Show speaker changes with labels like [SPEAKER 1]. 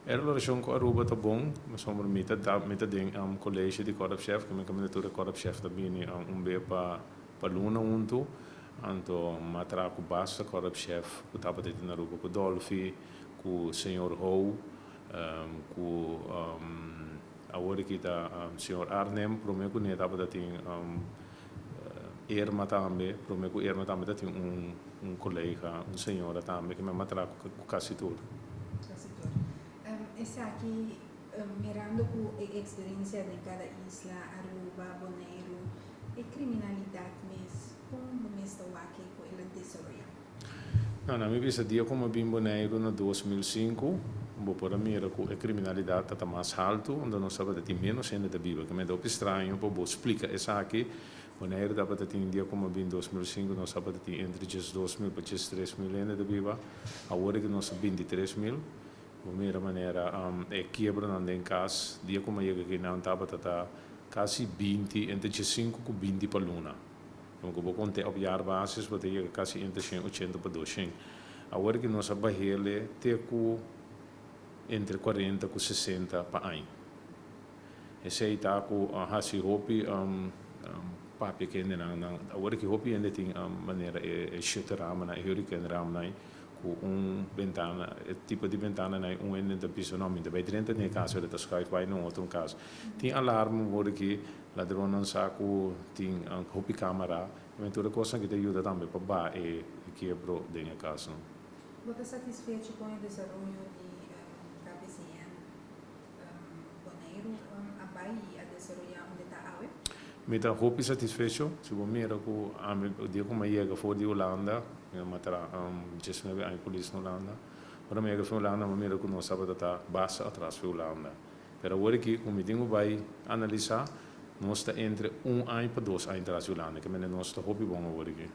[SPEAKER 1] E relashon ku Aruba ta bon, pasobra mi ta den un kolegio di korpschef, ku mi kandidatura korpschef ta bini un be pa luna huntu, anto m'a traha ku basta korpschef ku tabata na Aruba, ku Dolfi, ku señor Ho, ku awor ku ta señor Arnem, promé ku ne tabata tin Irma tambe, promé ku Irma tambe tin un kolega, un señora tambe, ku m'a traha ku kasi tur.
[SPEAKER 2] Kasi tur. Esaki, mirando ku e eksperensia di kada isla, Aruba, Boneiru, e kriminalidat mes, kon mes ta wak ku el a desaroyá?
[SPEAKER 1] No, mi bisa dia ku m'a bin Boneiru na 2005, bo por a mira ku e kriminalidat ta mas haltu, unda nos tabata tin menos hende ta biba, ku mi ta straño pa bo splika esaki. Boneiru tabata tin, dia ku m'a bin 2005, nos tabata tin entre 12 mil pa 13 mil hende ta biba, awor ku nos 23 mil. Bo mira manera e kiebronan den kas, dia ku m'a yega aki nan tabata ta kasi 20, entre 5 ku 20 pa luna. Anto, bo konta op jaarbasis, bo ta yega kasi entre 180 pa 200. Awor ku nos a bah'é te ku entre 40 ku 60 pa aña. Esei ta ku hasi hopi papia ku nan nan awor ku hopi hende tin manera e shutter ramen, e hurricane ramen, ku un bentana, e tipo di bentana na un hende ta bisa: "No, mi ta bai drenta den kas, e ta schuif bai na otro kas." Tin alarm awor ku ladronnan sa ku tin hopi kamera, i tur kos ku ta yuda tambe pa baha e kiebro den kas, no?
[SPEAKER 2] Bo ta satisfecho ku e desaroyo di KPCN Boneiru a bai i a desaroyá unda ta awe?
[SPEAKER 1] Mi ta hopi satisfecho. Si bo mira ku ami dia ku m'a yega for di Hulanda, mi a traha 19 aña polis na Hulanda. Ora mi yega for di Hulanda, mi mira ku nos tabata basta atras di Hulanda. Pero awor aki, ku mi tin ku bai analisá, nos ta entre 1 aña pa 2 aña atras di Hulanda, ku nos ta hopi bon awor aki.